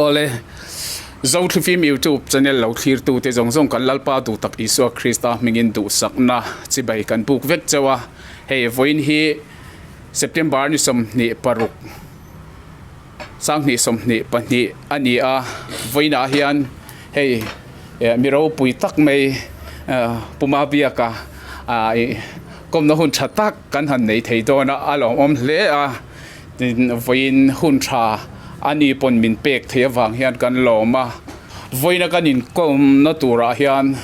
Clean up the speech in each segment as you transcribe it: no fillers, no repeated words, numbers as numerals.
Awle, Zothlifim YouTube channel lo thlirtute zawng zawng kan Lalpa duhtak Isua Krista hmingin duhsakna chibai kan buk vek chauh a. Hei vawiin hi September ni 26, 2022 a ni a, vawiinah hian hei mi ropui tak mai Puma Biaka kawmna hun tha tak kan han nei thei dawn a, a lawmawm hle a. Tin, vawiin hun tha a ni pawn min pek theih avang hian kan lawm a, vawiina kan inkawmna turah hian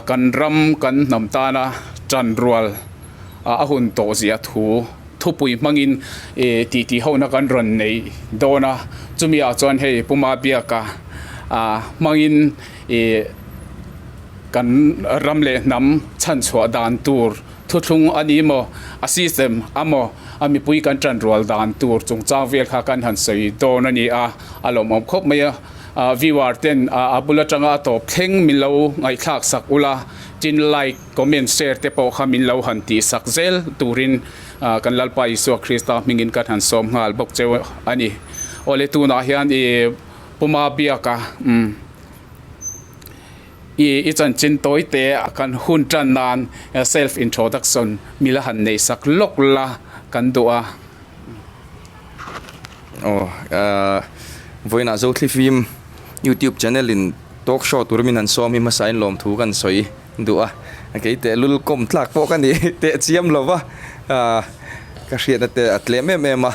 kan ram kan hnam tana tanrual a hun tawh zia thu thupui hmangin titi hona kan rawn nei dawn a, chumi ah chuan hei Puma Biaka hmangin kan ram leh hnam chhanchhuah dan tur Thuthlung a ni maw, a system a maw, a mipui kan ṭan rual dan tur chungchang vel kha kan han sawi dawn a ni a, a lawmawm khawp mai a. Viewer ten a bul aṭanga a tawp thleng min lo ngaihthlak sak ula, tin like, comment, share te pawh kha min lo han tih sak zel turin kan Lalpa Isua Krista hmingin kan han sawm nghal bawk cheu a ni. Awle tunah hian i Puma Biaka umm. I i chanchin tawi te kan hun tan nan self introduction mila han neih sak lawk la kan duh a. Aw vawiinah Zothlifim YouTube channel in talk show tur min han sawm hi hmasa in lawmthu kan sawi duh a, kei tehlul kawm tlak pawh ka ni teh chiam lo va, ka hriatna te a tlem em em a.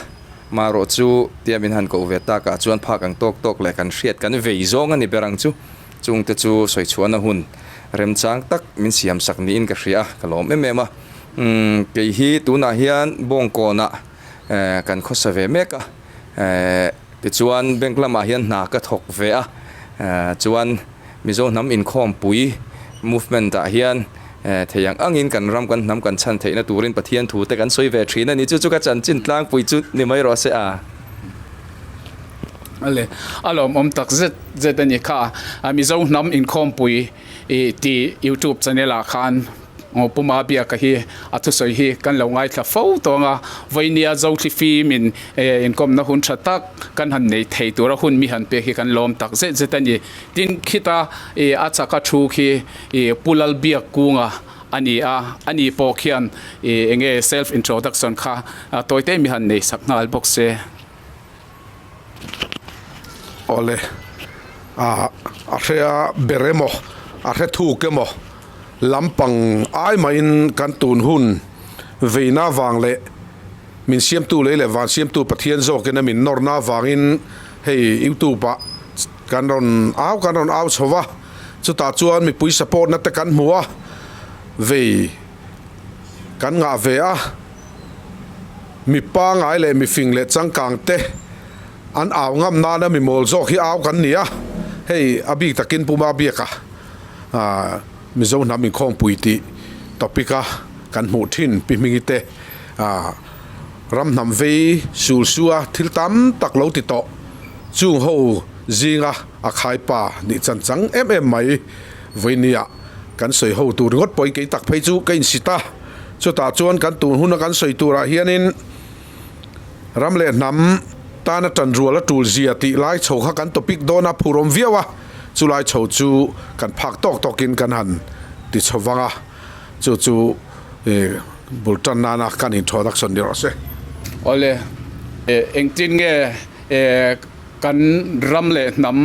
Marawh chu tia min han koh ve takah chuan phak ang tawk tawk leh kan hriat kan vei zawng a ni ber ang chu. Chungte chu sawi chhuahna hun remchang tak min siam sak niin ka hria a, ka lawm em em a. Umm kei hi tunah hian Bawngkawnah kan khawsa ve mek a, tichuan bank lamah hian hna ka thawk ve a, chuan Mizo hnam inkhawmpui movement ah hian thei ang angin kan ram kan hnam kan chhan theihna turin Pathian thu te kan sawi ve thin a ni. Chu chu ka chanchin tlangpui chu ni mai rawh se a. Ale, a lawmawm tak zet zet a ni kha. Mizo hnam inkhawmpui i tih youtube channel ah khan Puma Biaka hi a thusawi hi kan lo ngaithla fo tawng a, vawinia Zothli fim in inkawmna hun tha tak kan han nei thei tura hun mi han pek hi kan lawm tak zet zet a ni. Tin, khita i a chaka thu khi i Pu Lalbiak Kunga a ni a, a ni pawh khian i enge self introduction kha tawite mi han nei sak nghal bawk se. Awle, a a hre ber emaw, a hre thuk emaw lampang ai mahin kan tun hun veina avang leh min siamtu lei leh van siamtu Pathian zawkin a min nawrna avangin hei youtube ah kan rawn au kan rawn au chho va, chutah chuan mipui support na te kan hmu a, vei kan ngah ve a. Mi pangai leh mi fing leh changkang te an au ngam nana mi mawl zawk hi au kan ni a, hei a bik takin Puma Biaka Mizo hnam inkhawmpui tih topic a kan hmuh thin Pi Hmingi te ram hnam vei sul sua thil tam tak lo ti tawh chung ho zinga a khaipa nih chan chang em em mai vawinia kan sawi ho tur ringawt pawhin kei tak phei chu ka insit a. Chutah chuan kan tun huna kan sawi turah hianin ram leh hnam tana tanrual a tul zia tih lai chho kha kan topic dawn a phurawm viau a, chulai chho chu kan phak tawk tawkin kan han ti chho vang a, chu chu bul tan nana kan introduction ni rawh se. Awle, engtin nge kan ram leh hnam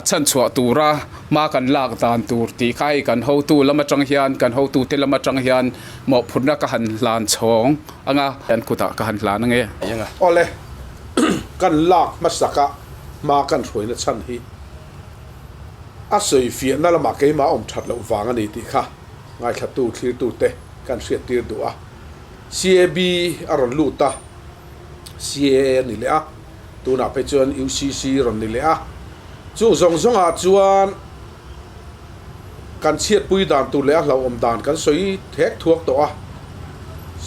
chhanchhuah tura hma kan lak dan tur tih kha hei kan hotu lam atang hian kan hotute lam atang hian mawhphurhna ka han hlan chhawng anga an kutah ka han hlan ange. Awle, kan lak hmasak a hma kan hruaina chhan hi a sawifiahna lamah keimah awm that loh vang a ni tih kha ngaithlatu thlirtute kan hriattir duh a. CAB a rawn lut a, CAA a ni leh a. Tunah phei chuan UCC rawn ni leh a, chung zawng zawngah chuan kan chhiatpui dan tur leh a hlauhawm dan kan sawi thek thuak tawh a,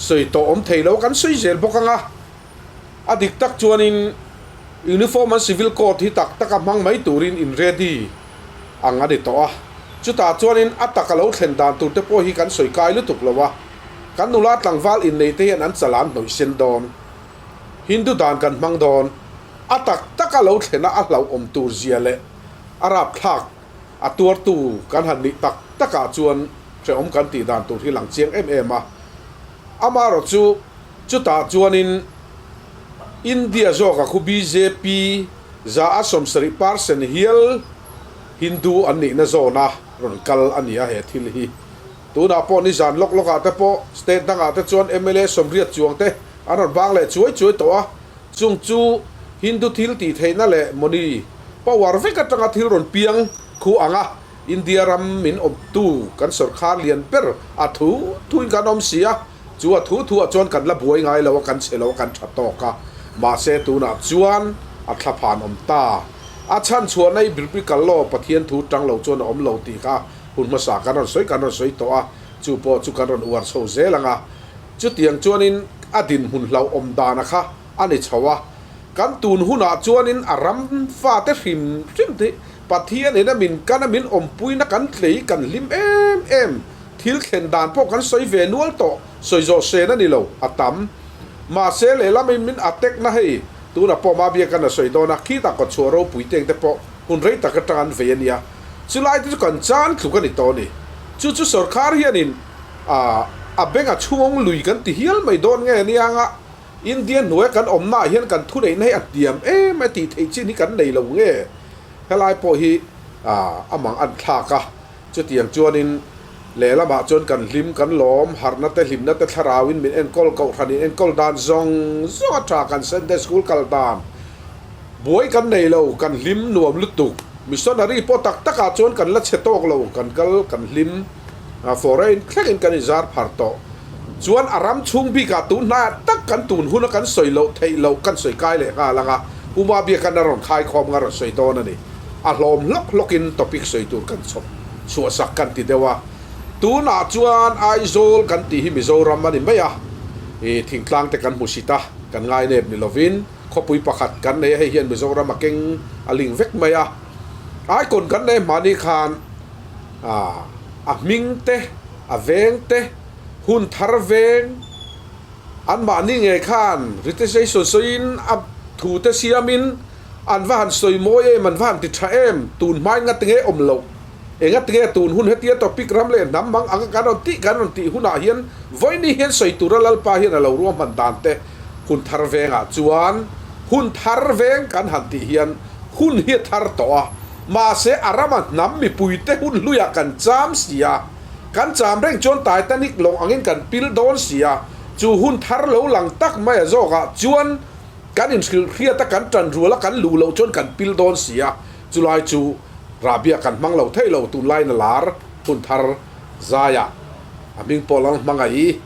sawi tawh awm thei lo kan sawi zel bawk ang a. A dik tak chuanin Uniform and Civil Code hi tak taka hmang mai turin in ready ang a ni tawh a, chutah chuanin a taka lo thlen dan tur te pawh hi kan sawi kai lutuk lo a, kan nula tlangval inneite hian an chalan hnawih sen dawn. Hindu dan kan hmang dawn. A tak taka lo thlena a hlauhawm tur zia leh a rapthlak a tuartu kan han nih tak takah chuan hrehawm kan tih dan tur hi lang chiang em em a. Amaherawh chu chutah chuanin India zawka khu bjp 70% hial Hindu an nihna zawna rawn kal a ni a he thil hi. Tunah pawh nizan lawk lawkah te pawh state dangah te chuan mla 80 chuang te an rawn bang leh chuai chuai tawh a. Chung chu Hindu thil tih theihna leh money power vek atanga thil rawn piang khu ang a, India ram min awmtu kan sorkar lian ber a thu thuin kan awm si a, chu a thu thuah chuan kan la buai ngai lo a, kan chhe lo a, kan tha tawk a, mahse tunah chuan a thla phan awm ta. A chhan chhuahna i Biblical law Pathian thu tang lo chuan a awm lo tih kha hun hmasa kan rawn sawi kan rawn sawi tawh a, chu pawh chu kan rawn uar chho zel ang a. Chutiang chuanin a dinhmun hlauhawm dana kha a ni chho a. Kan tun hunah chuanin a ram fate hrim hrim te Pathian ina min kan a min awmpuina kan tlei kan hlim em em. Thil thlen dan pawh kan sawi ve nual tawh, sawi zawh sen a ni lo, a tam. Mahse lehlamin min attack na hei tunah pawh Mabiakan a sawi dawn a, khitah kawtchhuah ropui teng te pawh hun rei tak atang an vei a nia. Chulai te chu kan chan tluk a ni tawh a ni. Chu chu sorkar hianin A a benga chhungawng lui kan ti hial mai dawn nge nia anga India hnuaia kan awmnaah hian kan thuneihna hi a hniam em a tih theih chin hi kan nei lo nge? Helai pawh hi a a mang an thlak a, chutiang chuanin lehlamah chuan kan hlim kan lawm, harhna te hlimna te thlarauin min enkawl kohhran in enkawl dan zawng zawng a tha kan Sunday school kal dan buai kan nei lo kan hlim nuam lutuk missionary pawh tak takah chuan kan la chhe tawk lo kan kal kan hlim. Foreign thlengin kan inzar phar tawh chuan a ram chhung bikah tun hnaiah tak kan tun huna kan sawi loh theih loh kan sawi kai leh nghal ang a, Pu Mabiakan a rawn khaikhawm nga rawn sawi dawn a ni. A hlawm hlawk hlawkin topic sawi tur kan chhawp chhuahsak kan ti deuh a. Tunah chuan Aizawl kan tih hi Mizoram a ni mai a, i thingtlang te kan hmu sit a, kan ngainep ni lovin khawpui pakhat kan nei a, hei hian Mizoram a keng a ling vek mai a. Icon kan nei hmani khan. A hming te, a veng te, hun thar veng, anmahni ngei khan registration sawiin a thu te siamin an va han sawi mawi em, an va han ti tha em, tun hmain nga tinge awm loh, enga tinge tun hun hetia topic ram leh hnam mang anga kan rawn tih kan rawn tih hunah hian vawiini hian sawi tura Lalpa hian a lo ruahman dan te hun thar vengah chuan hun thar veng kan han tih hian hun hi a thar tawh a. Mahse, a rama hnam mipuite hun hluiah kan cham si a, kan cham reng chuan Titanic lawng angin kan pil dawn si a, chu hun thar lo lang tak mai a zawkah chuan kan inhrilh hriat a, kan tan rual a, kan luh loh chuan kan pil dawn si a, chulai chu rahbiah kan hmang lo thei lo, tunlaiin a lar hun thar zaiah a hming pawh lang hmangaih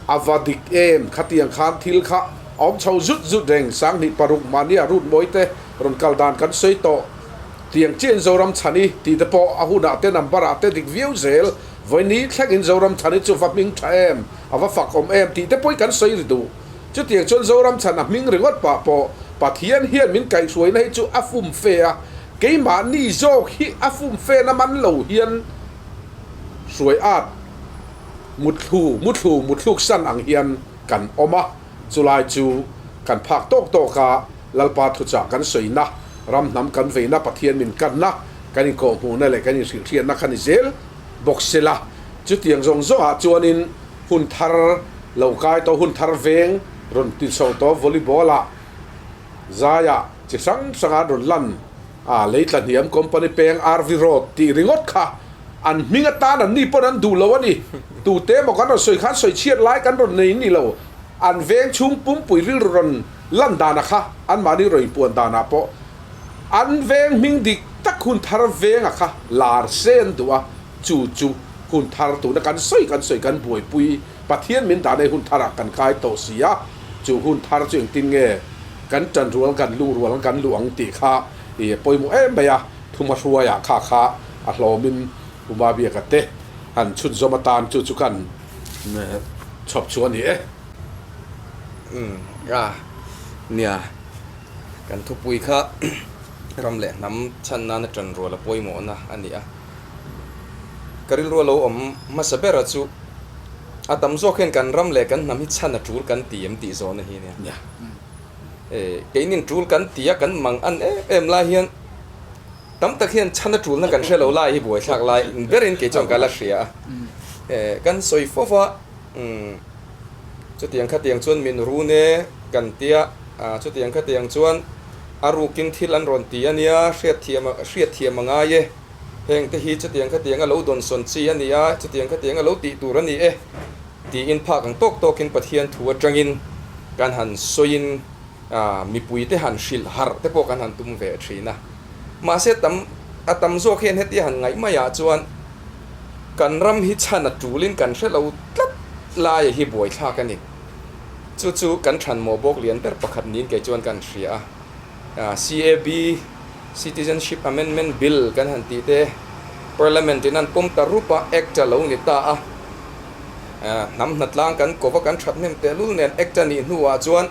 a va dik em, khatiang khan thil kha a awm chho zut zut reng, 2006 mahnia route mawi te rawn kal dan kan sawi tawh, tiang chiahin Zoram Chhani tih te pawh a hunah te number ah te dik viau zel, vawiini thlengin Zoram Chhani chu va hming tha em, a va fak awm em tih te pawhin kan sawi ri duh. Chutiang chuan Zoram Chhan a hming ringawt pah pawh Pathian hian min kaihhruaina hi chu a fum fe a, keimahni zawk hi a fum fe na man lo hian hruai at. Mutthlu, muthlu, muthluk san ang hian kan awm a, chulai chu kan phak tawk tawk a, Lalpa thuchah kan sawina, ram hnam kan veina, Pathian min kanna, kan inkawhhmuhna leh kan inhrilhhriatna kha ni zel bawk sela. Chutiang zawng zawngah chuanin hun thar lo kai tawh, hun thar veng rawn ti chho tawh, volleyball-ah, zaiah chi hrang hranga rawn lan a, lei tla hniam company peng RV road tih ringawt kha An hming atan an ni pawn an duh lo a ni. Tute emaw kan rawn sawi khan sawi chhiat lai kan rawn nei ni lo. An veng chhung pumpui rilru rawn lan danah kha anmahni rawn inpuan danah pawh an veng hming dik tak hun thar venga kha lar se an duh a. Chu chu hun thar tuna kan sawi kan sawi kan buaipui Pathian min dah nei hun tharah kan kai tawh si a. Chu hun thar chu engtin nge kan tanrual kan lungrual kan luh ang tih kha i pawimawh em mai a. Thuma hruaiah kha kha a hlawmin Puma Biaka te han chhunzawm atan chu chu kan chhawp chu a ni e. Umm a nia, kan thupui kha ram leh hnam chhan nana tan rual a pawimawhna a ni a. Ka rilru a lo awm hmasa bera chu a tam zawk hian kan ram leh kan hnam hi chhan a tul kan ti em tih zawhna hi a nia. Keinin tul kan ti a, kan mang an em em lai hian tam tak hian chhan a tulna kan hre lo lai hi buaithlak lai berin kei chuan ka la hria a. Kan sawi fo va, chutiang khatiang chuan min run e kan tia, chutiang khatiang chuan a rukin thil an rawn ti a nia, hriatthiam hriatthiam a ngai e, heng te hi chutiang khatiang a lo dawnsawn chi a ni a, chutiang khatiang a lo tih tur a ni e. Tiin phak ang tawk tawkin Pathian thu atangin kan han sawiin mipuite han hrilh harh te pawh kan han tum ve thin a. Mahse tam a tam zawk hian hetia han ngaih maiah chuan kan ram hi chhan a tulin kan hre lo tlat laia hi buaithlak a ni. Chu chu kan thanmawh bawk lian ber pakhat niin kei chuan kan hria a. CAB, Citizenship Amendment Bill kan han tih te Parliament in an pawm ta rup a, Act a lo ni ta a. Hnam hnatlang kan kova kan that hnem tehlul nen Act a nih hnuah chuan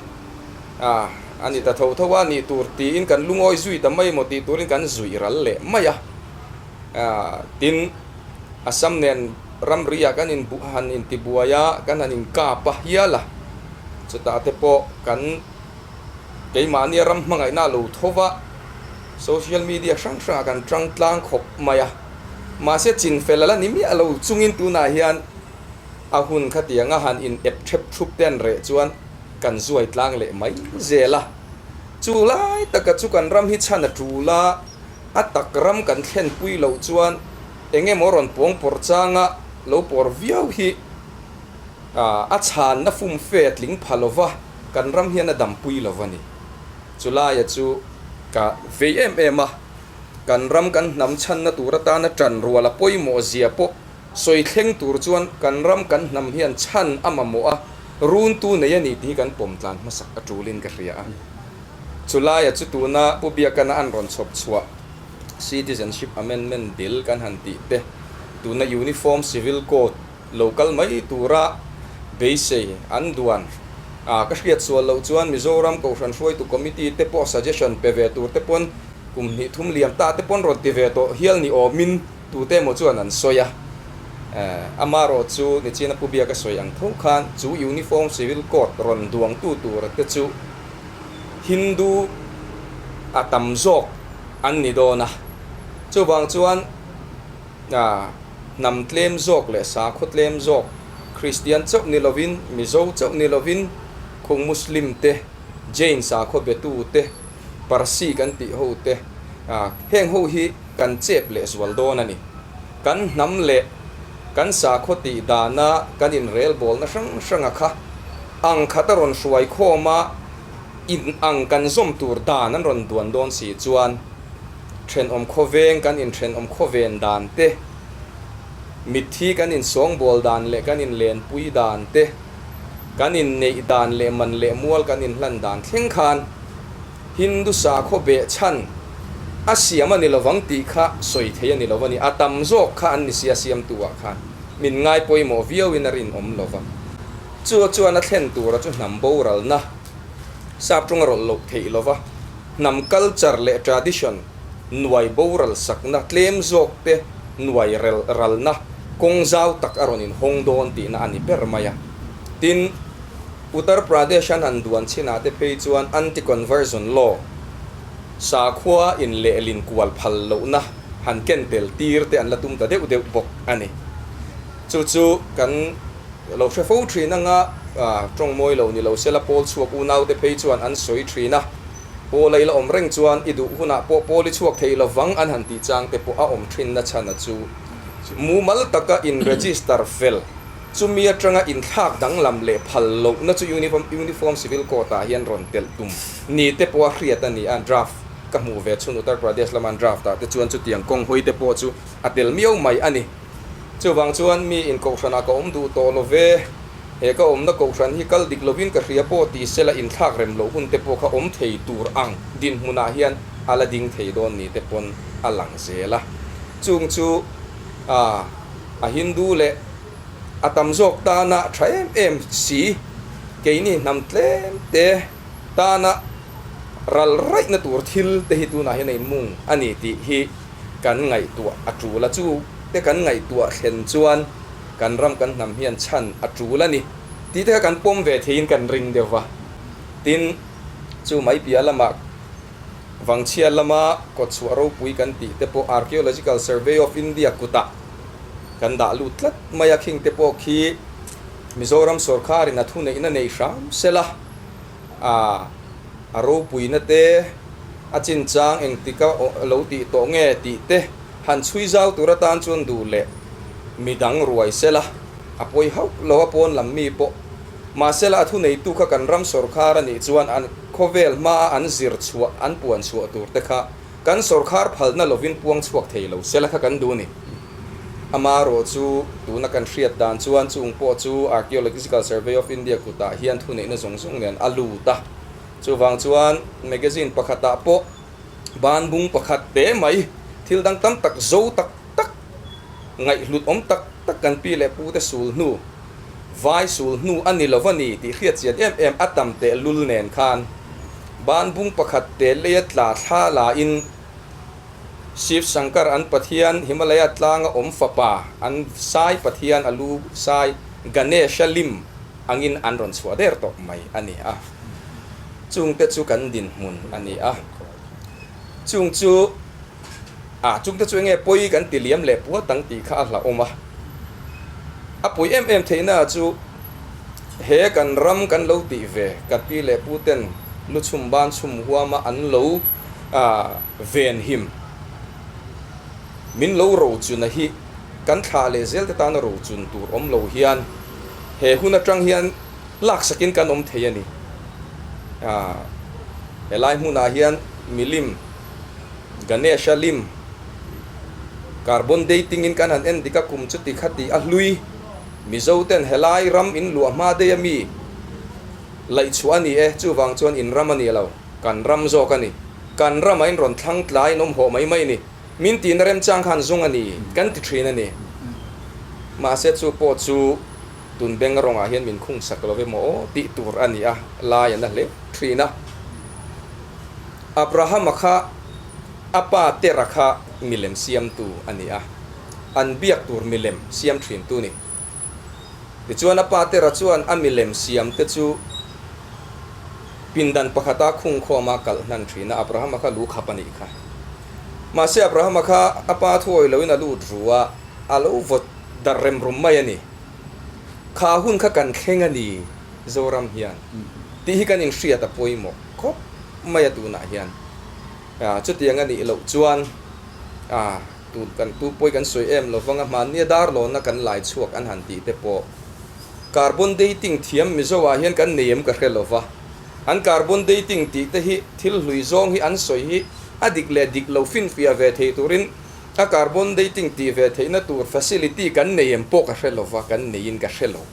a ni ta tho tho a nih tur tiin kan lungawi zui ta mai emaw tih turin kan zuih ral leh mai a. Tin, Assam nen ramri ah kan han intibuai a, kan han inkap a hial a, chutah te pawh kan Keimahnia ram hmangaihna a lo tho va, social media hrang hrangah kan tang tlang khawp mai a. Mahse chinfel a la ni miah lo chungin tunah hian a hun khatianga han in ep thep thup te an reh chuan kan zuai tlang leh mai zel a. Chu lai taka chu kan ram hi chhan a tul a, a tak ram kan thlenpui loh chuan eng emaw rawn pawng pawr changa lo pawr viau hi a chhanna fumfe a tling pha lo va. Kan ram hian a dampui lo a ni. Chulaia chu ka vei em em a, kan ram kan hnam chhanna tur atana ṭan rual a pawimawh zia pawh sawi thleng tur chuan kan ram kan hnam hian chhan a mamawh a, runtu nei a ni tih hi kan pawm tlan hmasak a ṭulin ka hria a. Chulaia chu tuna Pu Biakana an rawn chhawp chhuah Citizenship Amendment Bill kan han tih te, tuna Uniform Civil Code, Lo kal mai tura beisei an duan a, ka hriat sual loh chuan Mizoram Kohhran Hruaitu Committee te pawh suggestion pe ve tur te pawn kum hnih thum liam ta te pawn rawn ti ve tawh hial ni awmin tute emaw chuan an sawi a. Amarawh chu nichina Pu Biaka sawi ang tho khan chu Uniform Civil Code rawn duangtu tur te chu Hindu a tam zawk an ni dawn a, chuvang chuan Hnam tlem zawk leh sakhaw tlem zawk, Kristian chauh ni lovin, Mizo chauh ni lovin, khung Muslim te, Jain sakhaw betu te, Parsi kan tih ho te, heng ho hi kan chep leh zual dawn a ni. Kan hnam leh kan sakhaw tih dana kan inrelbawlna hrang hranga kha ang khat a rawn hruai khawm a, in ang kan zawm tur dan an rawn duan dawn si chuan, Thenawm khawveng kan inthenawm khawven dan te, mitthi kan insawngbawl dan leh kan inlenpui dan te, kan inneih dan leh man leh mual kan inhlan dan thleng khan Hindu sakhaw behchhan a siam a ni lovang tih kha sawi thei a ni lo a ni. A tam zawk kha an ni sia siamtu ah khan min ngai pawimawh viauin a rinawm lova. Chu chuan a thlen tura chu hnam boralna sap ṭawng a rawlh loh theih lova. Hnam culture leh tradition nuai boral sakna tlem zawk te nuai ralna kawng zau tak a rawn inhawng dawn tihna a ni ber mai a. Tin, Uttar Pradesh an han duan chinah te phei chuan anti-conversion law, sakhua in lehlin kual phal lohna han ken tel tir te an la tum ta deuh deuh bawk a ni. Chu chu kan lo hre fo thin anga tawng mawi lo ni lo sela pawl chhuak unaute phei chuan an sawi thin a, pawl a ila awm reng chuan i duh hunah pawh pawl i chhuak thei lovang an han tih chang te pawh a awm thin na chhan a chu mumal taka in register fel chumi atanga inthlak danglam leh phal lohna chu uniform civil code ah hian rawn telh tum ni te pawh a hriat a ni a, draft ka hmuh ve chhun Uttar Pradesh lama an draft ah te chuan chutiang kawng hawi te pawh chu a tel miau mai a ni. Chuvang chuan mi in kohhranah ka awm duh tawh lo ve, he ka awmna kohhran hi kal dik lovin ka hria pawh ti sela inthlak rem loh hun te pawh kha awm thei tur ang dinhmunah hian a la ding thei dawn ni te pawn a lang zel a. Chung chu a Hindu leh a tam zawk tana tha em em si, keini hnam tlem te tana ral raihna tur thil te hi tunah hian a inmung a ni tih hi kan ngaihtuah a tul a, chu te kan ngaihtuah thlen chuan kan ram kan hnam hian chhan a tul a ni tih te kha kan pawm ve theiin kan ring deuh va. Tin, Chu mai piah lamah Vangchhia lama kawtchhuah ropui kan tih te pawh Archaeological Survey of India kutah kan dah lut tlat mai a, khing te pawh khi Mizoram sawrkharin a thuneihna nei hram sela a a ropuina te a chinchang engtika lo tih tawh nge tih te han chhui zau tur atan chuan duh leh midang ruai sela a pawi hauh lo a pawn lam mi pawh Mahsela a thuneitu kha kan ram sawrkhar a nih chuan an khawvel hmaa an zir chhuah an puan chhuah tur te kha kan sawrkhar phalna lovin puang chhuak thei lo sela kha kan duh ni. Amarawh chu tuna kan hriat dan chuan chung pawh chu Archaeological Survey of India kutah hian thuneihna zawng zawng nen a lut a. Chuvang chuan magazine pakhatah pawh banbung pakhat te mai thil dang tam tak zo tak tak ngaihhlut awm tak tak kan pi leh pute sul hnu Vai sul hnu a ni lo va ni tih hriat chian em em a tam teh lul nen khan banbung pakhat te leia tla thla la in Shiv Shankar an Pathian Himalaya tlanga awm fapa an sai Pathian a lu sai Ganesha lim angin an rawn chhuah der tawh mai a ni a. Chungte chu kan dinhmun a ni a. Chung chu A, chungte chu enge pawi kan ti liam leh puat ang tih kha a hlauhawm a. A pui em em theihna chu he kan ram kan lo tih ve, ka pi leh pu ten lu chhum ban chhum huama an lo ven him, min lo rochuna hi kan thlah leh zel te tana rochun tur awm lo hian he hun atang hian laksakin kan awm thei a ni. Helai hmunah hian milim. Ganesha lim, Carbon dating in kan han en dik a kum chu ti kha ti a hlui. Mizo ten helai ram in luah hma daih a mi laih chhuah a ni e, chuvang chuan in ram a ni lo, kan ram zawk a ni. Kan ramah in rawn thlang tlai in awm hawh mai mai ni. Min tihna remchang khan zung a ni, kan ti thin a ni. Mahse chu pawh chu tun beng rawngah hian min khung sak lo emaw aw tih tur a ni a, lai a na hle thin a. Abrahama kha a pa Tera kha milem siamtu a ni a, an biak tur milem siam thintu ni. Tichuan a pa Tera chuan a milem siamte chu pindan pakhata khungkhawma kalh hnan thin a, Abrahama kha lu khap a nih kha. Mahse Abrahama kha a pa thuawi loin a lut ru a, a lo vawt darh rem rum mai a ni. Kha hun kha kan thleng a ni Zoram hian tih hi kan inhriat a pawimawh khawp mai a tunah hian chutiang a nih loh chuan tun kan tu pawi kan sawi em lo vang a hmannia darlawnna kan lai chhuak an han tih te pawh carbon dating thiam Mizo ah hian kan nei em ka hre lo va an carbon dating tih te hi thil hlui zawng hi an sawi hi a dik leh dik lo finfiah ve thei turin a carbon dating tih ve theihna tur facility kan nei em pawh ka hre lo va kan neiin ka hre lo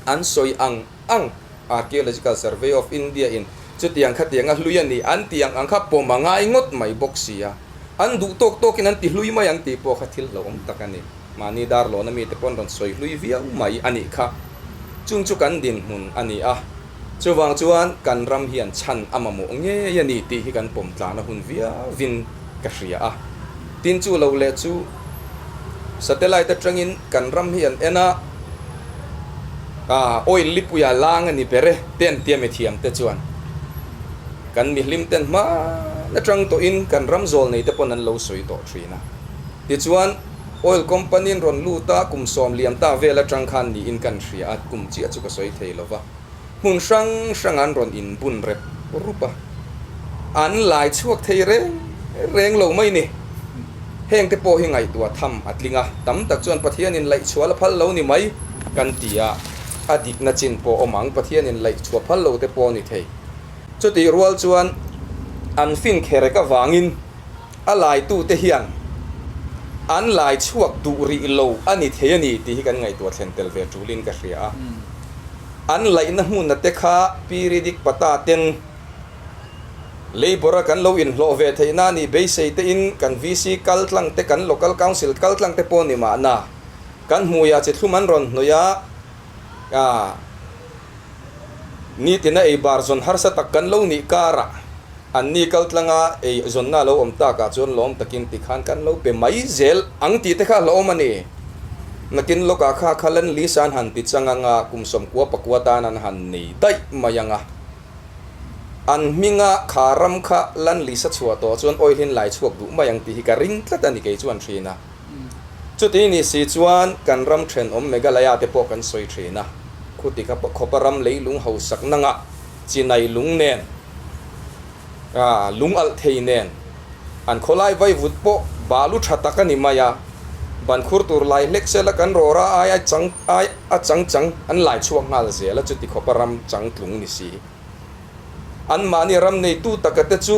an sawi ang ang. Archaeological Survey of India in chutiang khatiang a hlui a ni an tih ang ang kha pawm a ngai ngawt mai bawk si a, an duh tawk tawkin an ti hlui mai ang tih pawh kha thil hlauhawm tak a ni. Mahni darlawn ami te pawh an rawn sawi hlui viau mai a nih kha. Chung chu kan dinhmun a ni a, chuvang chuan kan ram hian chhan a mamawh ngei a ni tih hi kan pawm tlan a hun viauvin ka hria a. Tin chu lo leh chu satellite atangin kan ram hi an en a, oil lipuia lang a ni ber e te an tia mithiam te chuan kan mihlim ten hman atang tawhin kan ram zawl nei te pawn an lo sawi tawh thin a. Tichuan oil company an rawn lut a, kum sawm liam ta vel atang khan niin kan hria a, kum chiah chu ka sawi thei lova. Hmun hrang hrang an rawn inbun rep rup a, an lai chhuak thei reng reng lo mai ni. Heng te pawh hi ngaihtuah tham a tling a, tam tak chuan Pathianin laihchhuah la phal lo ni mai kan ti a, a dikna chin pawh awm ang, Pathianin laihchhuah phal lo te pawh a ni thei. Chutih rual chuan an fin kherek avangin a laitute hian an lai chhuak duh rih lo a ni thei a ni tih hi kan ngaihtuah thlen tel ve tulin ka hria a. An laihna hmuna te kha Pi Ridik Pata ten Labour a kan lo inhlawh ve theih na nih beisei te in kan VC kal tlang te kan Local Council kal tlang te pawh ni mahna kan hmuiah chi thlum an rawn hnawih a, ah nitina ei bar zawn harsa tak kan lo nih karah an ni kal tlanga ei zawnna a lo awm takah chuan lawm takin tikhan kan lo pe mai zel ang tih te kha a hlauhawm a ni. Nakin lawkah kha kha Land Lease an han ti chang anga kum 94 tan an han nei daih mai anga. An hminga kha ram kha lan lisa chhuah tawh chuan oil hin lai chhuak duh mai ang tih hi ka ring tlat a ni kei chuan thin a. Chuti ni si chuan kan ram thenawm Meghalaya te pawh kan sawi thin a, khuti kha khawpa ram leilung hausak nangah chinai lung nen, lung alh thei nen an khawlai vaivut pawh balu tha tak a ni mai a, ban khur tur lai hlek sela kan rawra ai a chang ai a chang chang an lai chhuak nghal zel a chuti khawpa ram changtlung ni si. Anmahni ram neitu taka te chu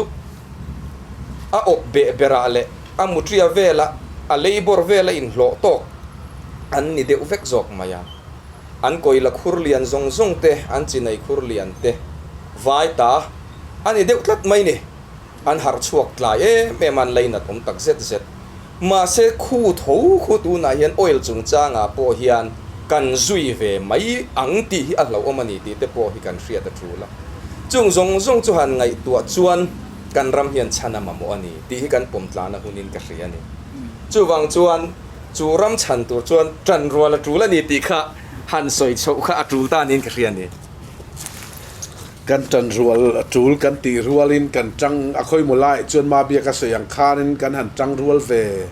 a awp beh berah leh a mutria velah a leibawr vela inhlawh tawk an ni deuh vek zawk mai a. An kawila khur lian zawng zawng te, an chinai khur lian te vai ta a ni deuh tlat mai ni. An harh chhuak tlai em em a, an leinat awm tak zet zet. Mahse khu tho khu tunah hian oil chungchangah pawh hian kan zui ve mai ang tih hi a hlauhawm a ni tih te pawh hi kan hriat a tul a. Chung zawng zawng chu han ngaihtuah chuan kan ram hian chhan a mamawh a ni tih hi kan pawm tlana hunin ka hria a ni. Chuvang chuan chu ram chhan tur chuan tan rual a tul a ni tih kha han sawi chhoh kha a tul ta niin ka hria a ni. Kan tan rual a tul kan tih rualin kan tang a khawimaw laiah chuan Mabiak a sawi ang khanin kan han tang rual ve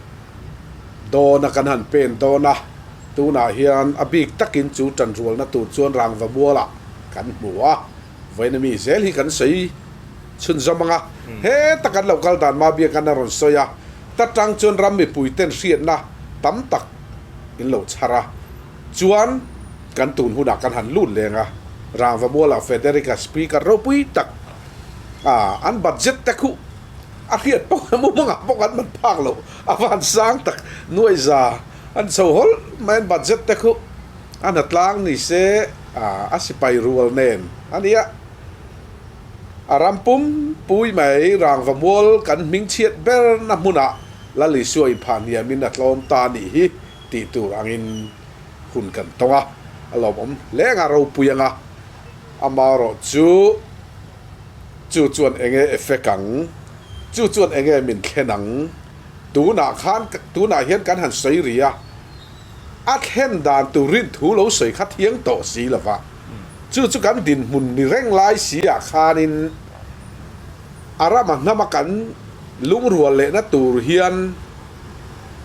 dawn a, kan han pen dawn a, tunah hian a bik takin chu tan rualna tur chuan rangva mualah kan hmu a, vawiin ami zel hi kan sawi chhunzawm ang a, heta kan lo kal dan Mabiakan a rawn sawi a, ta tang chuan ram mipuiten hriatna tam tak in lo chhar a. Chuan kan tun hunah kan han lut leng a, Rangva mualah Federica speaker ropui tak a an budget te khuh a hriat pawh a mumangah pawh kan man phak loh a van sang tak nuaiza an chho hawlh mai an budget te khuh a hnatlang ni se a sipai rual nen a nia. A ram pum pui mai Rangva mual kan hmingchhiat berna hmunah Lal Isua inphah hniamin a tlawm ta a nih hi. Tih tur angin hun kan tawng a, a lawmawm hle anga ropui anga, amaherawh chu chu chuan enge effect ang, chu chuan enge min thlen ang, tunah khan tunah hian kan han sawi ri a, a thlen dan tur rin thu lo sawi kha thiang tawh si lova, chu chu kan dinhmun ni reng lai si ah khanin a rama hnama kan lungrual lehna tur hian.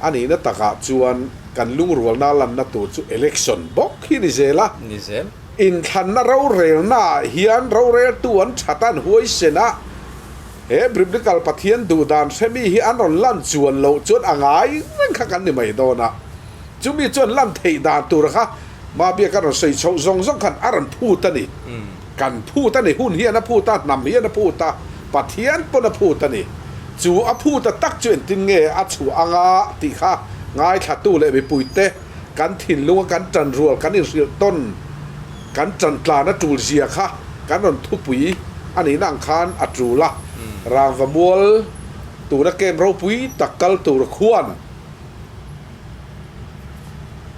A nihna takah chuan kan lungrualna lanna tur chu election bawk hi ni zel a. Ni zel. Inthlanna rorelnaah hian roreltu an that a, an huaisen a, he Biblical Pathian duhdan hremi hi an rawn lan chuan loh chuan a ngai reng kha kan ni mai dawn a. Chumi chuan lan theih dan tur kha Mabiaka rawn sawi chhoh zawng zawng khan a rawn phut a ni. Kan phut a ni, hun hian a phut a, hnam hian a phut a, Pathian pawn a phut a ni. Chu a phut a tak chu engtin nge a chhuah anga tih kha ngaithlatu leh mipuite kan thinlunga kan tan rual kan inhrilh tawn, kan tan tlan a tul zia kha kan rawn thupui a nihna ang khan a tul a. Rangva mual tuna camp ropui tak kal tur khuan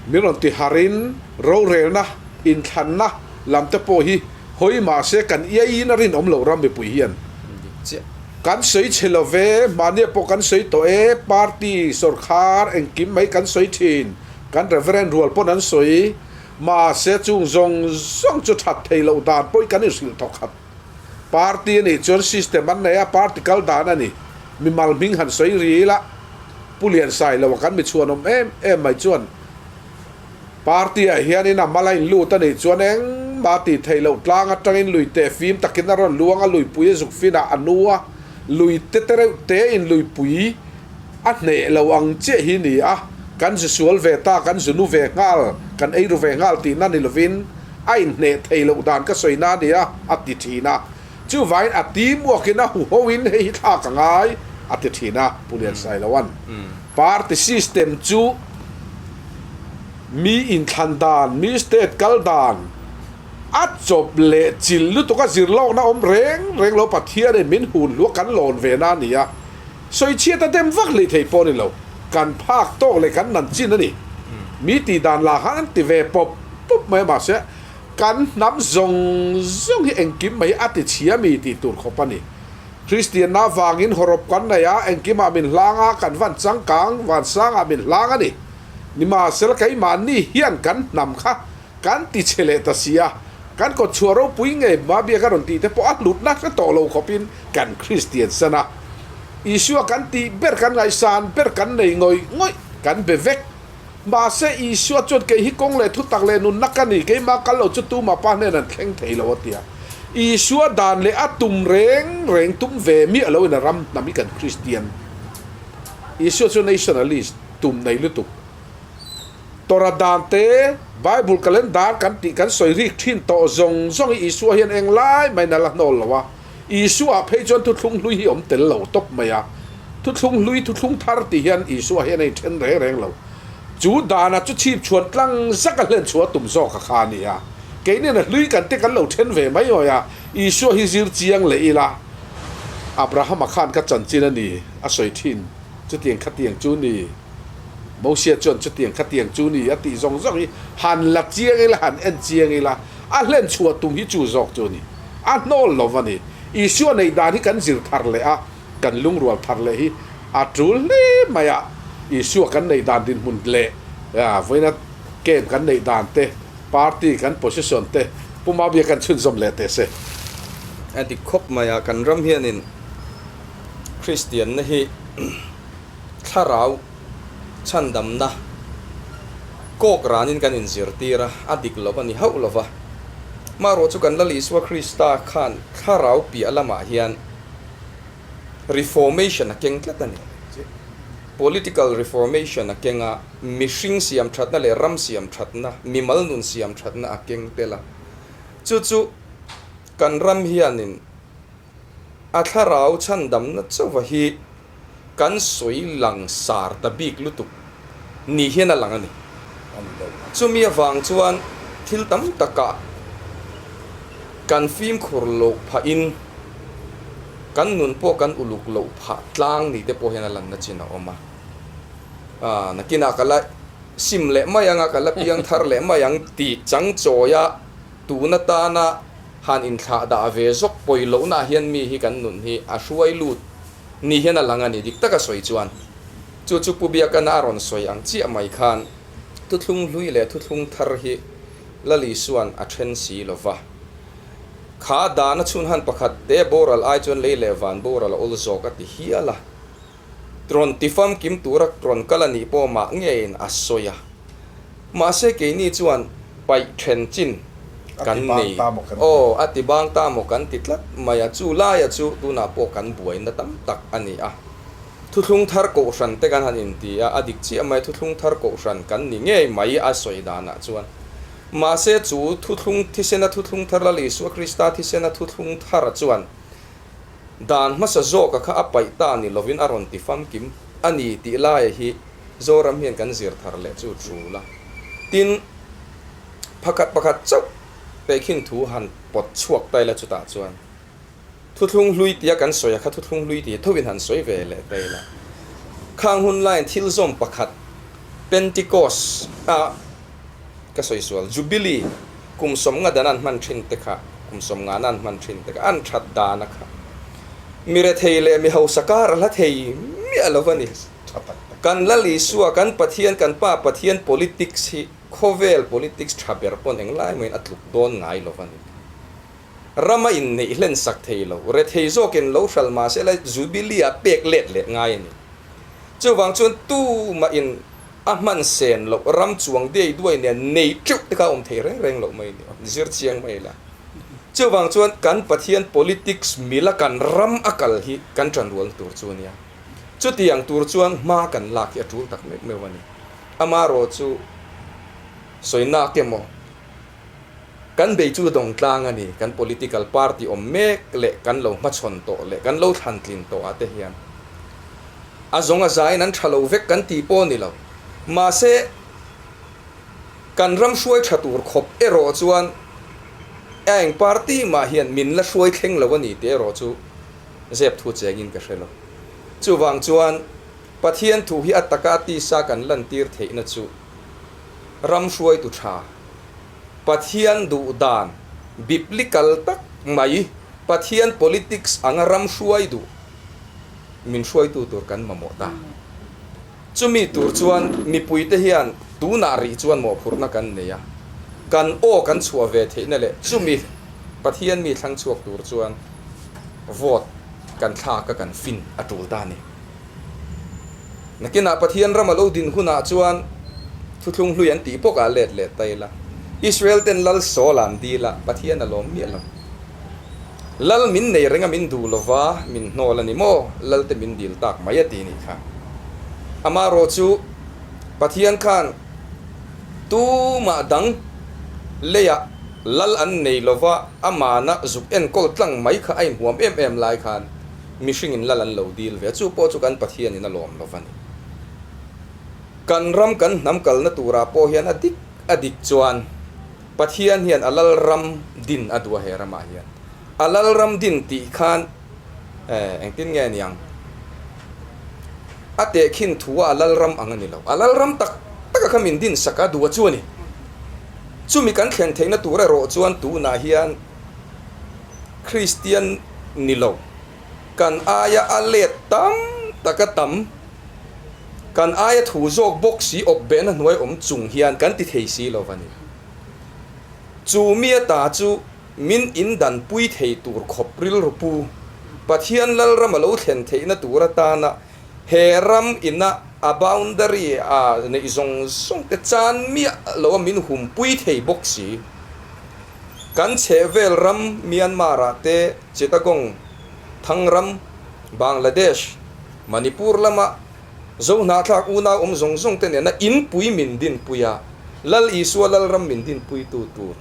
min rawn ti harin rorelna, inthlanna, Lam te pawh hi hawi mahse kan iaiin a rinawm loh ram mipui hian kan sawi chhe lo ve, mahnia pawh kan sawi tawh e, party, sawrkhar engkim mai kan sawi thin, kan Reverend rual pawn an sawi, mahse chung zawng zawng chu that thei loh dan pawh hi kan inhrilh thawk khat. Party a nih chuan system an nei a, party kal dan a ni, mimal hming han sawi ri ila, Pu Liansailo a kan mi chhuanawm em em mai chuan, Party ah hianin a mal a inlut a nih chuan engmah tih theih loh tlang atangin lui teh fim takin a rawn luang a, luipui a zuk finah a nu a, lui te te reuh te in luipui a hneh lo ang chiah hi ni a, kan zu sual ve ta, kan zu nu ve nghal, kan ei ru ve nghal tihna ni lovin a inhneh theih loh dan ka sawi na a ni a, a ti thin a. Chuvangin a teamwork in a huho in hei hi thlak a ngai a ti thin a, Pu Liansailoan. Party system chu mi inthlan dan, mi state kal dan a chawp leh chilh lutuk a zirlawkna awm reng reng lo Pathianin min hun hluak kan lawn ve na a ni a, sawichhiat a dem vak hlei thei pawh a ni lo, kan phak tawk leh kan nan chin a ni. Mi tih dan lah khan an ti ve pawp pawp mai a mahse kan hnam zawng zawng hi engkim mai a ti chhia mi tih tur khawp a ni. Kristianna vangin hawrawp kan nei a, engkimah min hlang a, kan van changkang vansangah min hlang a ni. Nimahsela keimahni hian kan hnam kha kan ti chhe leh ta si a, Kan kawtchhuah ropui ngei Mabia ka rawn tih te pawh a hlutna hre tawh lo khawpin kan Kristian san a. Isua kan tih ber kan ngaihsan ber kan nei ngawih ngawih kan be vek. Mahse Isua chuan kei hi kawng leh thutak leh nunna ka ni, keimah kal lo chu tumah pa hnen an thleng thei lo a ti a. Isua dan leh a tum reng reng tum ve miah loin a ram hnam hi kan Kristian. Isua chu nationalist tum nei lutuk. Torah dan te, Bible calendar kan tih kan sawi rik thin tawh zawng zawng hi Isua hian eng lai maiin a la hnawl lo a. Isua phei chuan thuthlung hlui hi awm tel lo tawp mai a. Thuthlung hlui, thuthlung thar tih hian Isua hian a inthen reng reng lo. Chu dana chu chhip chhuan tlang zak a hlen chhuah tum zawk a kha a ni a. Keini'n a hlui kan te kan lo then ve mai awih a, Isua hi zir chiang leh ila. Abrahama khan ka chanchin a ni a sawi thin, chutiang khatiang chu ni. Mosia chuan chutiang khatiang chu ni a tih zawng zawng hi han la chiang ila, han en chiang ila, a hlen chhuah tum hi chu zawk chu a ni. A hnawl lo va ni. Isua neih dan hi kan zir thar leh a, kan lungrual thar leh hi a tul hle mai a. Isua kan neih dan dinhmun leh vawiina camp kan neih dan te, party kan position te Pu Mabia kan chhunzawm leh teh se. A dik khawp mai a, kan ram hianin Kristianna hi thlarau chhandamna kawk ranin kan inzirtir a, a dik lo a ni hauh lo va. Marawh chu kan Lal Isua Krista khan thlarau piah lamah hian reformation a keng tlat a ni. Political reformation a keng a, mihring siam thatna leh ram siam thatna, mimal nun siam thatna a keng tel a. Chu chu kan ram hianin A thlarau chhandamna chauha hi kan sawi lang sar ta bik lutuk ni hian a lang a ni. Chumi avang chuan thil tam takah kan fimkhur loh phahin kan nun pawh kan uluk loh phah tlang ni te pawh hian a lanna chin a awm a. Nakinah ka la sim leh mai ang a, ka la piang thar leh mai ang tih chang chawia tun atana Han inthlah dah ve zawk pawi lohna hian mi hi kan nun hi a hruai lut ni hian a lang a ni dik taka sawi chuan. Chu chu Pu Biakana a rawn sawi ang chiah mai khan thuthlung hlui leh thuthlung thar hi Lal Isua'n a then si lo va. Kha dana chhunhan pakhat te boral ai chuan lei leh van boral a awl zawk a ti hial a. Rawn ti famkim tura rawn kal a nih pawh mah ngeiin a sawi a. Mahse keini chuan paih then chin kan nei. Aw, a ti bang ta maw kan ti tlat mai a, chu laia chu tunah pawh kan buaina tam tak a ni a. Thuthlung thar kohhran te kan han inti a, a dik chiah mai, thuthlung thar kohhran kan ni ngei mai a sawi danah chuan. Mahse chu thuthlung thisena thuthlung thar Lal Isua Krista thisena thuthlung thar chuan Dan hmasa zawka kha a paih ta ni lovin a rawn ti famkim a ni tih laia hi Zoram hian kan zir thar leh chu tul a. Tin, phakhat pakhat chauh tehkhin thu han pawt chhuak ta ila chutah chuan thuthlung hlui tia kan sawi a kha thuthlung hlui tih tho in han sawi ve leh ta ila. Khang hun laiin thil zawm pakhat Pentecost a Ka sawi sual, Jubilee kum sawmnga dan an hman thin te kha, kum sawmnga na an hman thin te kha, an that dan a kha. Mi rethei leh mi hausa kar a hla thei miah lo a ni. Kan Lal Isua, kan Pathian, kan Pa Pathian politics hi khawvel politics tha ber pawn englai mawiin a tluk dawn ngai lo a ni. Ram a inneih hlen sak thei lo, rethei zawkin lo hral mahse la Jubilee ah pek let leh ngai a ni. Chuvang chuan tumah in A hman sen loh ram chuang dei duai nen nei teuh te kha a awm thei reng reng loh mai ni, zir chiang mai la. Chuvang chuan kan Pathian politics mila kan ram a kal hi kan tanrualna tur chu a nia. Chutiang tur chuan hma kan lak hi a tul tak meuh meuh a ni. Amarawh chu sawi nak emaw kan bei chu dawng tlang a ni, kan political party awm mek leh kan lo hmachhawn tawh leh kan lo thlantlin tawh ah te hian. A zawng a zain an tha lo vek kan tih pawh a ni lo. Mahse, kan ram hruai tha tur khawp erawh chuan a eng party mah hian min la hruai thleng lo a ni tih erawh chu zep thu chengin ka hre lo. Chuvang chuan Pathian thu hi a taka tisa kan lantir theihna chu ram hruaitu tha, Pathian duh dan biblical tak mai, Pathian politics anga ram hruai duh, min hruaitu tur kan mamawh ta. Chumi tur chuan mipuite hian tunah rih chuan mawhphurhna kan nei a. Kan aw kan chhuah ve theihna leh chumi Pathian mi thlang chhuak tur chuan vote kan thlak a kan fin a tul ta a ni. Nakinah Pathian ram a lo din hunah chuan thuthlung hlui an tih bawkah let leh ta ila, Israel ten Lal Saul an dil a, Pathian a lawm miah lo. Lal min nei reng a min duh lova min hnawl a ni maw? Lal te min dil tak mai a ti nih kha. Amaherawh chu Pathian khan tumah dang leiah Lal an nei lova amana zuk enkawl tlang mai kha a inhuam em em lai khan mihringin Lal an lo dil ve a, chu pawh chu kan Pathianin a lawm lova ni. Kan ram kan hnam kalna turah pawh hian a dik a dik chuan Pathian hian a lal ram din a duh a he ramah hian. A lal ram din tih khan eh engtin nge niang? A tehkhin thu a a lal ram ang a ni lo. A lal ram tak tak a kha min din sak a duh a chu a ni. Chumi kan thlen theihna tur erawh chuan tunah hian Kristian ni lo kan aia a let tam taka tam Kan aia thu zawk bawk si awp behna hnuai awm chung hian kan ti thei si lo va ni. Chu mi ata chu min indanpui thei tur khawp rilru pu Pathian Lalram a lo thlen theihna tur atana he ram ina a boundary a neih zawng zawng te chan miah lo a min humpui thei bawk si. Kan chhehvel ram Myanmar ah te Chittagong Thangram Bangladesh Manipur lama Zohnahthlak unau awm zawng zawng te nena inpui min dinpui a, Lal Isua Lalram min dinpuitu tur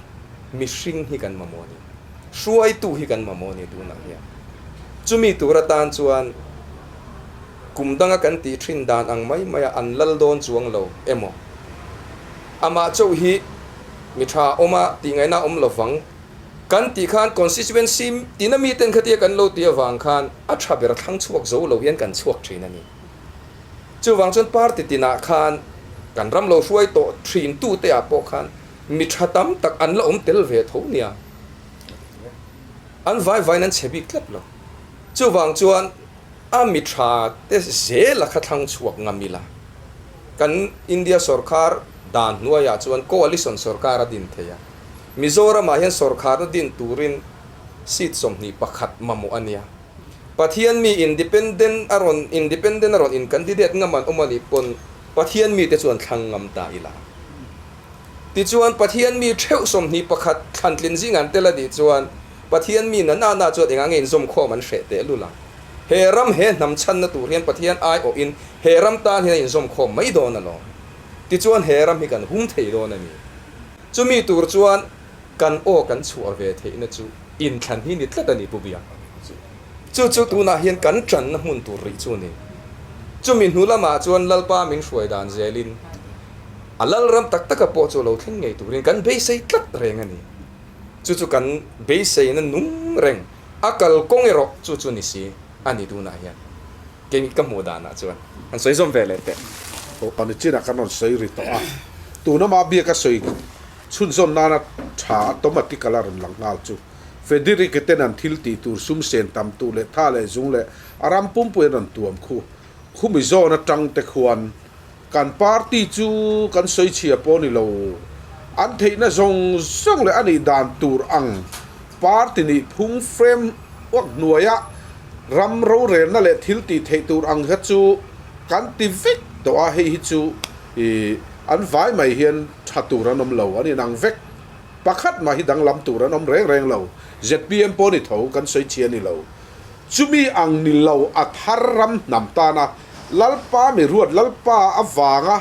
mihring hi kan mamawh a ni. Hruaitu hi kan mamawh a ni tunah hian. Chumi tur atan chuan kum danga kan tih thin dan ang mai maia an lal dawn chuang lo emaw? Amah chauh hi mi tha awma tih ngaihna awm lovang. Kan tih khan constituency tina miten khatia kan lo tih avang khan a tha ber thlang chhuak zo lo hian kan chhuak thin a ni. Chuvang chuan party tinah khan kan ram lo hruai tawh thin tute ah pawh khan mi tha tam tak an la awm tel ve tho nia. An vai vaiin an chhe bik tlat lo. Chuvang chuan a mi tha te zel a kha thlang chhuak ngam ila kan India sorkar dan hnuaiah chuan coalition sorkar a din thei a. Mizoramah hian sawrkharna din turin seat 21 mamawh a nia. Pathian mi independent a rawn independent a rawn in candidate ngam an awm a nih pawn Pathian mite chuan thlang ngam ta ila. Tichuan Pathian mi theuh 21 thlantlin zing an tel a nih chuan Pathian mi na na na chuan engah nge inzawmkhawm an hreh teh lul ang. He ram he hnam chhanna tur hian Pathian aiawhin he ram tan hian a inzawmkhawm mai dawn alawm. Tichuan he ram hi kan hum thei dawn a ni. Chumi tur chuan kan aw kan chhuah ve theihna chu inthlan hi ni tlat a ni Pu Biak. Chu chu tunah hian kan tanna hmun tur rih chu a ni. Chumi hnu lamah chuan Lalpa min hruai dan zelin a Lalram tak taka pawh chu lo thleng ngei turin kan beisei tlat reng a ni. Chu chu kan beiseina nung reng a kalkawng erawh chu chu ni si a ni tunah hian. Kei ka hmuh danah chuan an sawi zawm ve leh teh. Aw ni chinah kan rawn sawi ri tawh a, tuna mah biak a sawi chhunzawn nana tha automatic a la rawn lang nghal chu Federica ten an thil tih tur sum sen tam tur leh tha leh zung leh a ram pumpui an rawn tuam khu khumi zawn atang te khuan kan party chu kan sawi chhia pawh ni lo an theihna zawng zawng leh a nih dan tur ang party nih phung frame uak hnuaia Ram rorelna leh thil tih theih tur ang kha chu kan ti vek tawh a, hei hi chu ih an vai mai hian tha tur an awm lo, an inang vek. Pakhat mah hi danglam tur an awm reng reng lo, zpm pawh ni tho kan sawi chhi a ni lo. Chumi ang ni lo a thar ram hnam tana Lalpa mi ruat Lalpa avanga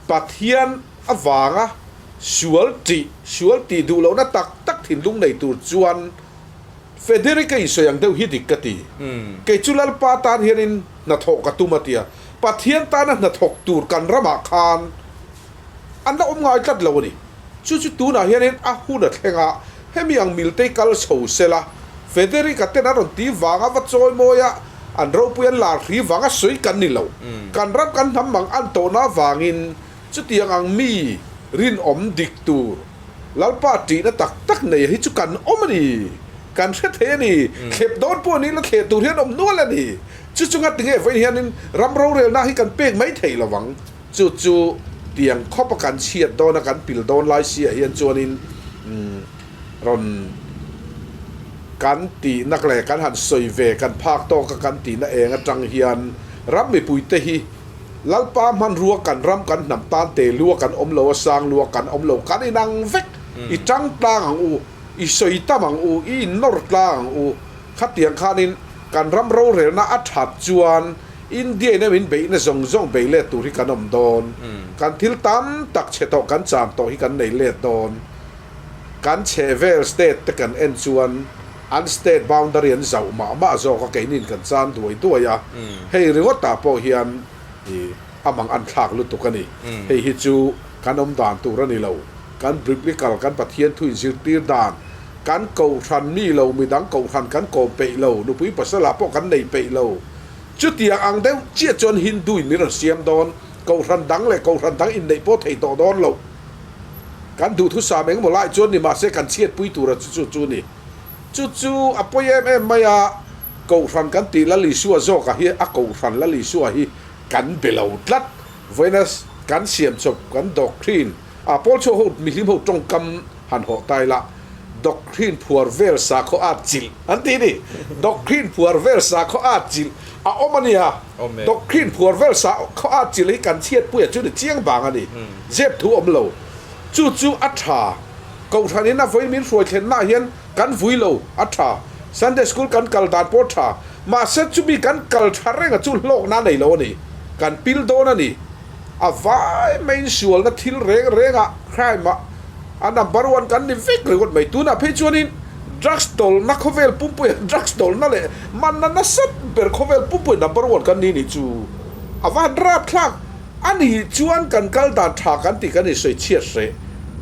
Pathian avanga sual tih sual tih duh lohna tak tak thinlung nei tur chuan Federica in sawi ang deuh hi dik ka ti. Kei chu Lalpa tan hianin hnathawh ka tum a tia. Pathian tana hnathawk tur kan ramah khan an la awm ngai tlat lo a ni. Chu chu tunah hianin a hun a thleng a, hemi ang miltei kal chho sela Federica ten an rawn ti vanga va chawi mawi a, an ropui an lar hri vanga sawi kan ni lo. Kan ram kan hnam mang an tawhna avangin chutiang ang mi rinawm dik tur Lalpa ṭihna tak tak nei hi chu kan awm a ni. Kan hre thei a ni. Thlep dawn pawh ni la thleh tur hian awm nual a ni. Chu chu ngati nge vawiin hianin ram rorelna hi kan pek mai thei lo ang. Chu chu Tiang khawpa kan chhiat dawn a kan pil dawn lai si ah hian chuanin rawn kan tihna leh kan han sawi ve kan phak tawk a kan tihna eng atang hian ram mipuite hi Lalpa hmanrua kan ram kan hnam tan te lua kan awm lo a sang lua kan awm lo kan inang vek i tang tlang ang u i sawi tam ang u i innawr tlang ang u khatiang khanin kan ram rorelna a that chuan India in a min beihna zawng zawng bei let tur hi kan awm dawn. Kan thil tam tak chhe tawh kan cham tawh hi kan nei let dawn. Kan chhe vel state te kan en chuan an state boundary an zauh mah mah zawk a keinin kan chan duai duai a. Hei ringawtah pawh hian i a mang an thlak lutuk a ni. Hei hi chu kan awm dan tur a ni lo. Kan biblical kan Pathian thu inzirtir dan kan kohhran mi lo midang kohhran kan kawm peih lo nupui pasal ah pawh kan nei peih lo. Chutiang ang deuh chiah chuan Hindu in min rawn siam dawn, kohhran dang leh kohhran dang inneih pawh thei tawh dawn lo. Kan duhthusam engemaw lai chuan ni mahse kan chhiatpui tura chu chu chu ni. Chu chu a pawi em em mai a, kohhran kan tih Lal Isua zawkah hi a kohhran Lal Isua hi kan be lo tlat. Vawiina kan siam chawp kan doctrine a pawl chhuak ho mihlim ho tawngkam han hawh tai la, Doctrine phuar vel sakhaw at chilh an ti ni. Doctrine phuar vel sakhaw at chilh a awm a nia. Doctrine phuar vel sakhaw at chilh hi kan chhiatpuia chu ni chiang vang a ni. Zep thu awm lo. Chu chu a tha. Kohhran in a vawi min hruai thlennaah hian kan vui lo a tha. Sunday school kan kal dan pawh a tha. Mahse chumi kan kal tha reng a chu hlawkna nei lo a ni. Kan pil dawn a ni. A vai maiin sualna thil reng rengah crime ah a number one kan ni vek ringawt mai. Tunah phei chuanin drugs tawlhna khawvel pumpuia drugs tawlhna leh manna nasat ber khawvel pumpuia number one kan ni nih chu a va han rapthlak a ni chuan kan kal dan tha kan tih kan insawi chhiat hreh.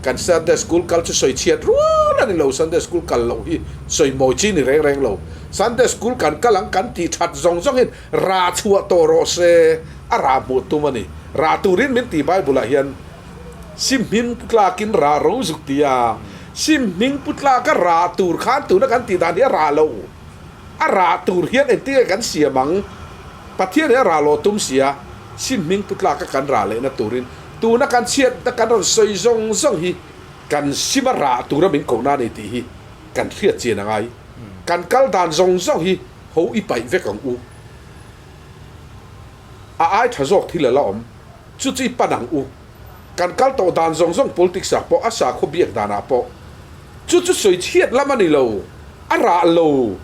Kan Sunday school kal chu sawi chhiat rual a ni lo, Sunday school kal loh hi sawi mawi chi ni reng reng lo. Sunday school kan kal ang kan tih that zawng zawng hian rah chhuah tawh rawh se, a rah hmuh tum a ni. Rah turin min ti Bible ah hian. Sim hming pu tlakin rah ro zuk ti a, sim hming pu tlaka rah tur khan tuna kan tih dan hi a rah lo. A rah tur hian engtin nge kan siam ang? Pathian hi a rah lo tum si a, sim hming pu tlaka kan rah lehna turin tuna kan chhiatna kan rawn sawi zawng zawng hi kan sim a rah tura min kohna a ni tih hi kan hriat chian a ngai. Kan kal dan zawng zawng hi ho i paih vek ang u. A ai tha zawk thil a la awm. Chu chu i pan ang u. Kan kal tawh dan zawng zawng politics ah pawh a sakhaw biak dan ah pawh chu chu sawi chhiat lam a ni lo, a rah lo.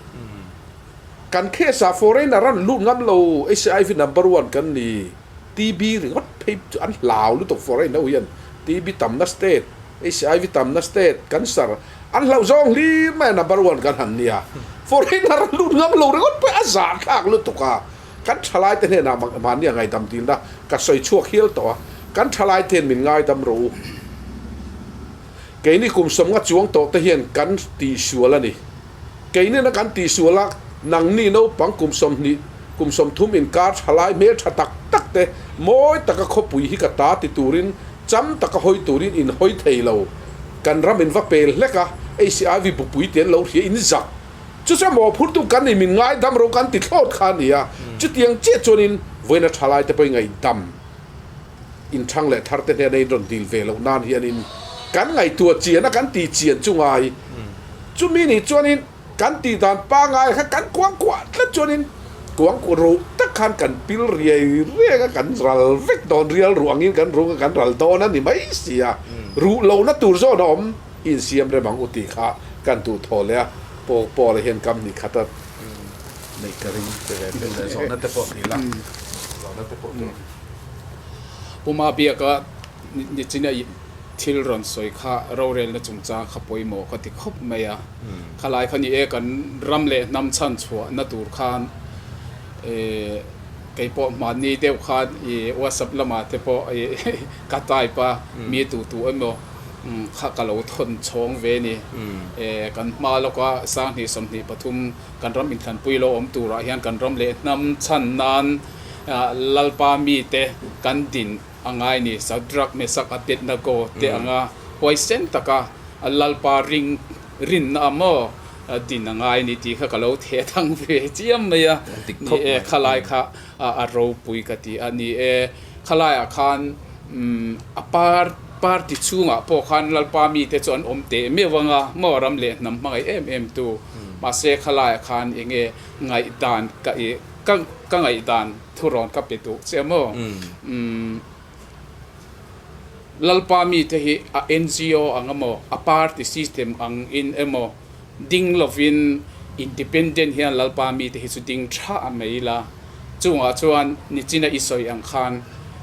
Kan case ah foreigner an lut ngam lo, HIV number one kan ni, TB ringawt phei chu an hlau lutuk foreign ho hian TB tamna state, HIV tamna state, cancer an hlauh zawng hlir mai a number one kan han nia. Foreigner an lut ngam lo ringawt pawh a zahthlak lutuk a. Kan thalaite hnenah mahni a ngaidam dilna ka sawi chhuak hial tawh a, kan thalaite hian min ngaidam rawh u. Keini kum sawmnga chuang tawh te hian kan tihsual a ni. Keinina kan tihsual a, nangni naupang kum 20, kum 30 inkar thalai hmel tha tak tak te mawi taka khawpui hi ka ta ti turin cham taka hawi turin in hawi thei lo. Kan ram in va pel hlek a, HIV bupui te an lo hria in zak. Chu chuan mawhphurtu kan ni min ngaidam ro kan ti thlawt kha a ni a, chutiang chiah chuanin vawiina thalaite pawhin ngaihdam inthang leh tharte hnena in rawn dil ve loh nan hianin kan ngaihtuah chian a kan ti chian chu ngai. Chumi nih chuanin kan tih dan pangai kha kan kuangkuah tlat chuanin kuangkuah ro tak khan kan pil riai riai a, kan ral vek dawn rial ruh angin kan rung a kan ral dawn a ni mai si a, ruh lohna tur zawn a awm. Insiam rem ang u tih kha kan duh thaw leh a, Paul Paula hian kam ni khat a neih ka ring che ve teh leh zawhna te pawh ti la, zawhna te pawh tur. Puma biaka nichina i thil rawn sawi kha rorelna chungchang kha pawimawh ka ti khawp mai a, khalai kha ni e kan ram leh hnam chhan chhuahna tur khan kei pawh hmanni deuh khan i WhatsApp lamah te pawh i ka type a, mi tu tu emaw Kha ka lo thawn chhawng ve ni. Kan hma lawka 2023 kan ram inthlanpui lo awm turah hian kan ram leh hnam chhan nan Lalpa mite kan din a ngai ni. Sadrak, Mesak, Abednego te anga huaisen taka Lalpa ring rinna a maw din a ngai ni tih kha ka lo theh thang ve chiam mai a. Ni e, khalai kha a ropui ka ti a ni e. Khalaiah khan. A party chhungah pawh khan Lalpa mite chu an awm teh meuh ang a, maw ram leh hnam hmangaih em em tu. Mahse khalaiah khan eng nge ngaihdan ka i ka ka ngaihdan thurawn ka pe duh che maw? Lalpa mite hi a NGO ang emaw, a party system ang in emaw ding lovin independent hian Lalpa mite hi chu ding tha mai la. Chungah chuan nichina i sawi ang khan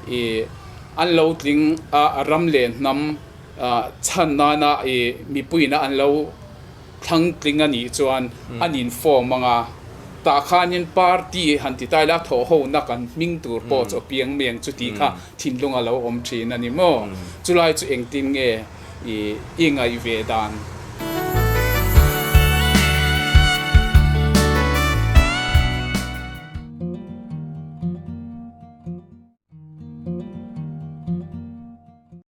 i an lo tling a, ram leh hnam chhan nana i mipuiina an lo thlang tling a nih chuan an inform ang a, tah khanin party han ti ta ila thawhhona kan hming tur pawh chu a piang mai ang chu tih kha thinlung a lo awm thin a ni maw? Chulai chu engtin nge i i ngaih ve dan?